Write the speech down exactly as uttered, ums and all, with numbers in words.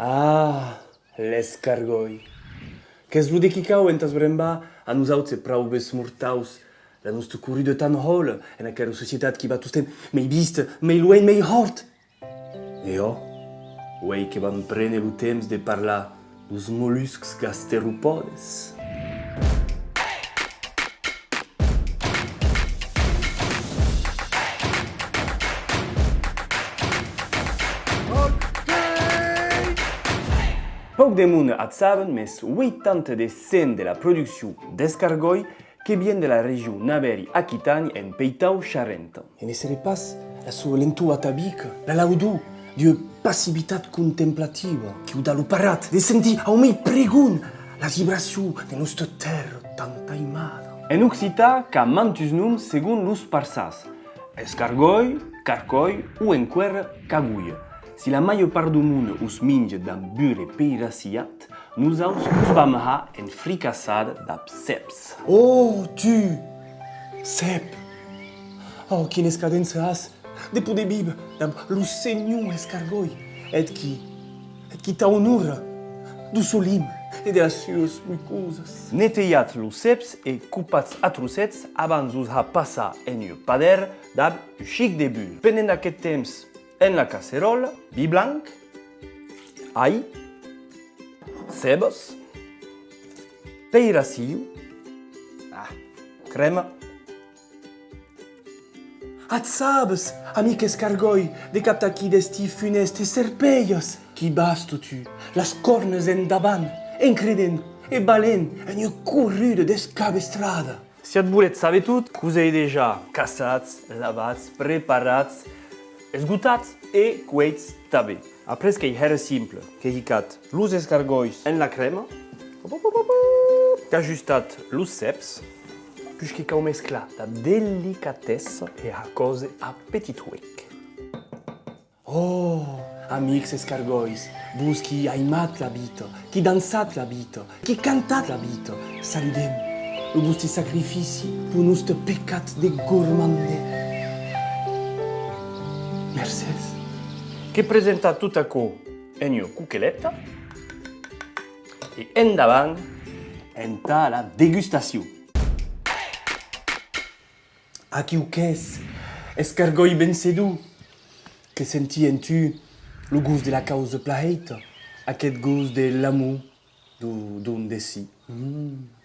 Ah, l'escargòi. Qu'es lo de qui cau entà's brembar a nosauts e praubes mortaus, la nosta corruda tan hòla en aquera societat qui va tostemps mei viste, mei luenh, mei hòrt. E òc, uei que vam prene lo temps de parlar deus molluscs gasteropòdes. Pauc de monde at saben, mes ueitanta de cent de la produccion d'escargòi que vien de la region Navèri-Aquitània en peitau Charenta. E ne seré pas la soa lentor atavica, la laudor d'ua passivitat contemplativa qui'u da lo parat de sentir au mei pregon la vibracion de nosta tèrra tant aimada. En occitan qu'a mantuns noms segon los parçans: escargòi, carcòi o enqüèra cagolha. Si la màger part deu monde os minja dab burre peirassilhat, nosauts los vam har en fricassada dab cèps. Oh, tu! Cèp! Oh, quina escadença as de poder víver dab lo senhor escargòi, eth qui, eth qui t'aunora deu son lim e de las suas mucosas. Netejatz los cèps e copatz a trocets abans de'us har passar en ua padèra dab un chic de burre. Pendent aqueth temps, en la casseròla, vin blanc, ai, cebas, peirassilh, ah, crèma. At sabes, amic escargòi, de captar qui destí funèst e serpelhas? Qui vas, totun, las còrnas endavant, en crident e balent en ua corruda descabestrada. Si at voletz saber tot, que'us èi dejà caçats, lavats, preparats, esgotats e cueits tanben. Après qu'ei hèra simple, que hicatz los escargòis en la crèma, qu'ajustat los cèps, puish que cau mesclar dab delicatessa e har còser a petit huec. Oh, amics escargòis, vos qui aimatz la vita, qui dançatz la vita, qui cantatz la vita, saludem lo vòste sacrifici peu noste pecat de gormandèr. Mercés. Que presentatz tot aquò en ua coqueleta e endavant entà la degustacion. Aquiu qu'es, escargòi vencedor, que senti en tu lo gost de la causa plan hèita, aqueth gost de l'amor, deu don de si. Mm.